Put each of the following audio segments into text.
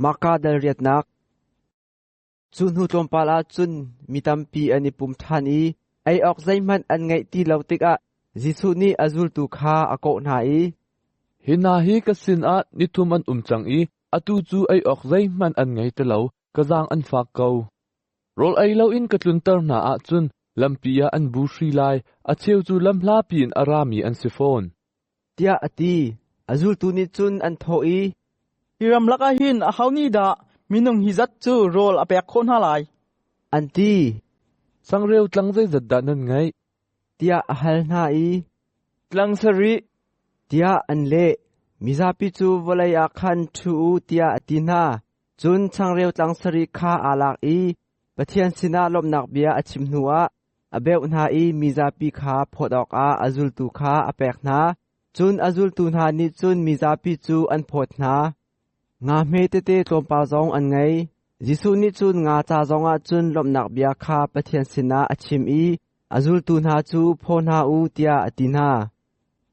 Marka dal riatnak. Cu hnu tlawmpal ah cun mi tampi an i pum ṭhan i ei awk zeihmanh an ngeih ti lo tikah Jesuh nih a zultu kha a kawh hna i, Hi hna hi ka sinah nithum an um cang i atu cu ei awk zeihmanh an ngei ti lo, ka zaang an fak ko. Rawl ei loin ka tlunter hna ahcun lampi ah an bu hri lai, a cheu cu lamhlapi in a rami an si fawn. Tiah a ti. A zultu nih cun an thawh i, Hi ramlak ah hin aho nih dah minung hi zat cu rawl a pek khawh hna lai? An ti. Changreu tlang zeizat dah nan ngeih? Tiah a hal hna i, Tlang sarih, tiah an leh. Mizapi cu vawlei ah khan ṭhu u tiah a ti hna. Cun changreu tlang sarih kha aa lak i Pathian sinah lawmhnak bia a chim hnuah a beuh hna i mizapi kha phawt awkah a zultu kha a pek hna. Cun a zultu hna nih cun mizapi cu an phawt hna. Nga hme tete tlawmpal zong an ngei. Jesuh nih cun nga ca zongah cun lawmhnak bia kha Pathian sinah a chim i a zultu hna cu phaw hna u tiah a ti hna.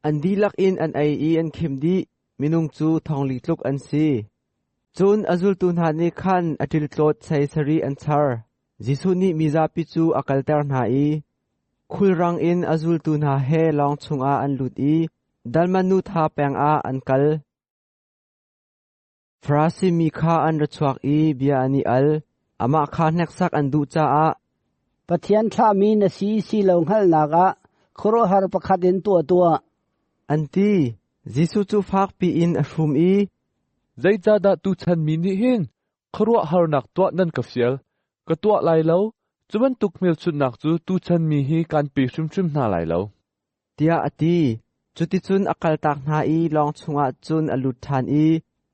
An dihlak in an ei i an khim dih. Minung cu thongli tluk an si. Cun a zultu hna nih khan a ṭiltlawt sei sarih an char. Jesuh nih mizapi cu a kalter hna i khulrang in a zultu hna he lawng chungah an lut i Dalmanutha peng ah an kal. Farasi mi kha an ra chuak i bia an i al. Amah kha hneksak an duh caah Pathian thlahmi na si si lo hngalhnak ah khuaruahhar pakhat in tuah tuah. An ti. Jesuh cu fakpi in a hrum i Zeicahdah tuchan mi nih hin khuaruahharnak tuah nan ka fial? Ka tuah lai lo. Cu bantuk hmelchunhnak cu tuchan mi hi kaan pe hrimhrim hna lai lo. Tiah a ti. Cuticun a kaltak hna i lawng chungah cun a lut ṭhan i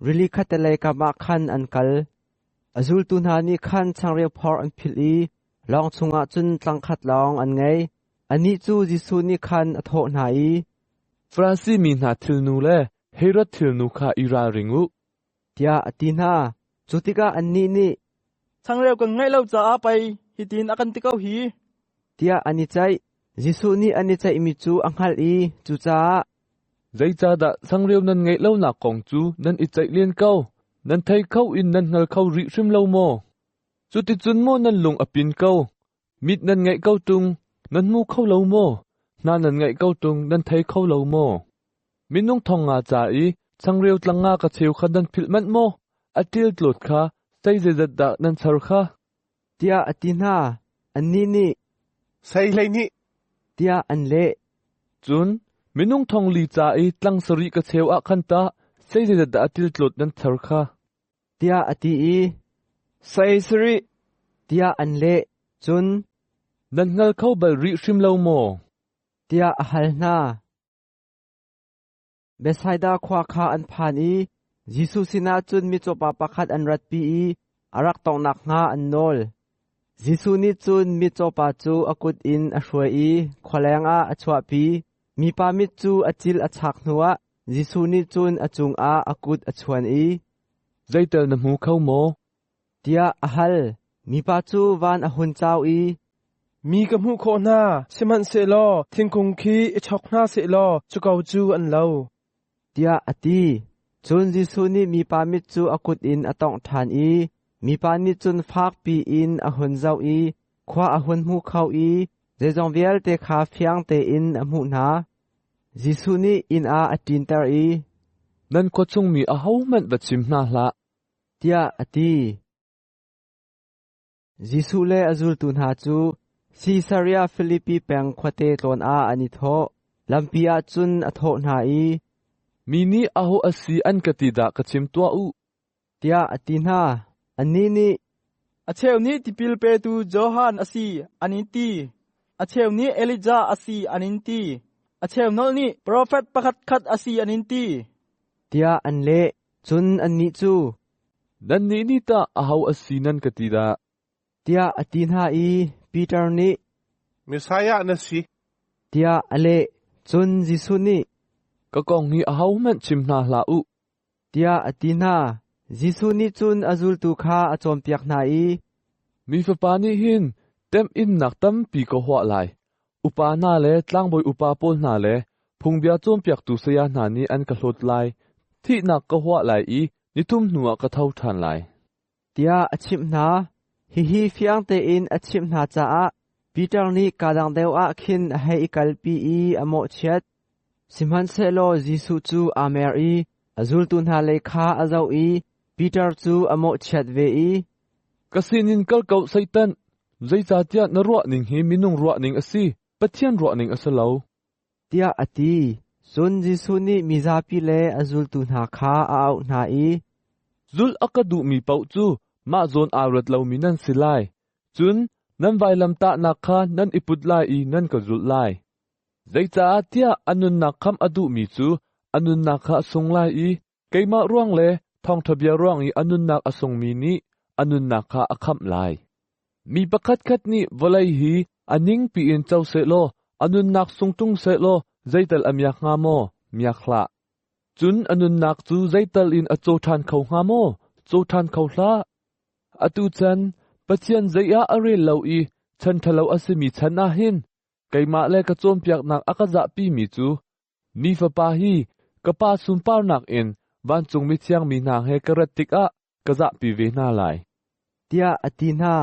rili khattelei kam ah khan an kal. A zultu hna nih khan changreu phor an philh i lawng chungah cun tlangkhat lawng an ngei. Anih cu Jesuh nih khan a thawh hna i, Farasi mi hna thilnu le Herod thilnu kha i ralring u, tiah a ti hna. Cu tikah annih nih, Changreu kan ngeih lo caah pei hitin a kan ti ko hi, tiah an i ceih. Jesuh nih an i ceihmi cu a hngalh i cucaah, Zeicahdah changreu nan ngeih lonak kong cu nan i ceih len ko? Nan thei kho in nan hngal kho rih hrim lo maw? Cuticun maw nan lung a pin ko? Mit nan ngeih ko ṭung, nan hmu kho lo maw? Hna nan ngeih ko ṭung, nan thei kho lo maw? Minung thong nga ca i changreu tlang nga ka cheu kha nan philh manh maw? A ṭiltlawt kha sei zeizat dah nan char kha? Tiah a ti hna. Annih nih, Sei 12, tiah an leh. Cun minung thong li ca i tlang sarih ka cheu ah khan tah sei zeizat dah a ṭiltlawt nan char kha? Tiah a ti i, Sei sarih, tiah an leh. Cun, Nan hngal kho bal rih hrim lo maw? Tiah a hal hna. Bethsaida khua kha an phan i Jesuh sinah cun mitcawpa pakhat an ratpi i a rak tawngh nakhnga an nawl. Jesuh nih cun mitcawpa cu a kut in a hruai i khualeng ah a chuahpi. Mipa mit cu a cil a chak hnuah Jesuh nih cun a cungah a kut a chuan i, Zeitel na hmu kho maw? Tiah a hal. Mipa cu van a hun cau i, Mi ka hmuh khawh hna, sihmanhsehlaw thingkung khi i chok hna sehlaw cu ko cu an lo. Tiah a ti. Cun Jesuh nih mipa mit cu a kut in a tawngh ṭhan i mipa nih cun fakpi in a hun zoh i khua a hun hmu kho i zeizong vialte kha fiang tein a hmuh hna. Jesuh nih inn ah a ṭinter i, Nan khua chungmi ahohmanh va chim hna hlah, tiah a ti. Jesuh le a zultu hna cu Sisaria Filipi peng khuate tlawn ah an i thawh. Lampi ah cun a thawh hna i, Mi nih aho a si an ka ti dah ka chim tuah u, tiah a ti hna. Annih nih, A cheu nih tipil petu Johan a si, an in ti. A cheu nih Elijah a si, an in ti. A cheu nolh nih profet pakhatkhat a si, an in ti. Tiah an leh. Cun annih cu, Nannih nih tah aho a si nan ka ti dah? Tiah a ti hna i Peter nih, Messiah na si, tiah a leh. Cun Jesuh nih, Ka kong hi ahohmanh chim hna hlah u, tiah a ti hna. Jesuh nih cun a zultu kha a cawnpiak hna i, Mi Fapa nih hin temhinnak tampi ka huah lai. Upa hna le tlangbawi upa pawl hna le phungbia cawnpiaktu saya hna nih an ka hlawt lai. Thihnak ka huah lai i Nithum hnuah ka tho ṭhan lai. Tiah a chimh hna. Hihi fiang tein a chimh hna caah Peter nih kaa dang deuh ah khin a hei i kalpi i a mawhchiat. Sihmanhsehlaw Jesuh cu aa mer i a zultu hna lei kha a zoh i Peter cu a mawhchiat ve i, Ka sinin kal ko, Satan! Zeicahtiah na ruahning hi minung ruahning a si, Pathian ruahning a si lo. Tiah a ti. Cun Jesuh nih mizapi le a zultu hna kha a auh hna i, Zulh a ka duhmi paoh cu mah zawn aa ruat lomi nan si lai. Cun nan vailamtahnak kha nan i put lai i nan ka zulh lai. Zeicahtiah a nunnak khamh a duhmi cu a nunnak kha a sung lai i keimah ruang le thawngṭha bia ruang i a nunnak a sungmi nih a nunnak kha a khamh lai. Mi pakhatkhat nih vawlei hi a ningpi in co sehlaw a nunnak sung ṭung sehlaw zeital a miak hnga maw? Miak hlah. Cun a nunnak cu zeital in a caw ṭhan kho hnga maw? Caw ṭhan kho hlah. Atu chan Pathian zei ah a rel lo i chan ṭhalo a simi chan ah hin keimah le ka cawnpiaknak a ka zahpimi cu Mi Fapa hi ka Pa sunparnak in vancung mithiang mi hna he ka rat tikah ka zahpi ve hna lai. Tiah a ti hna.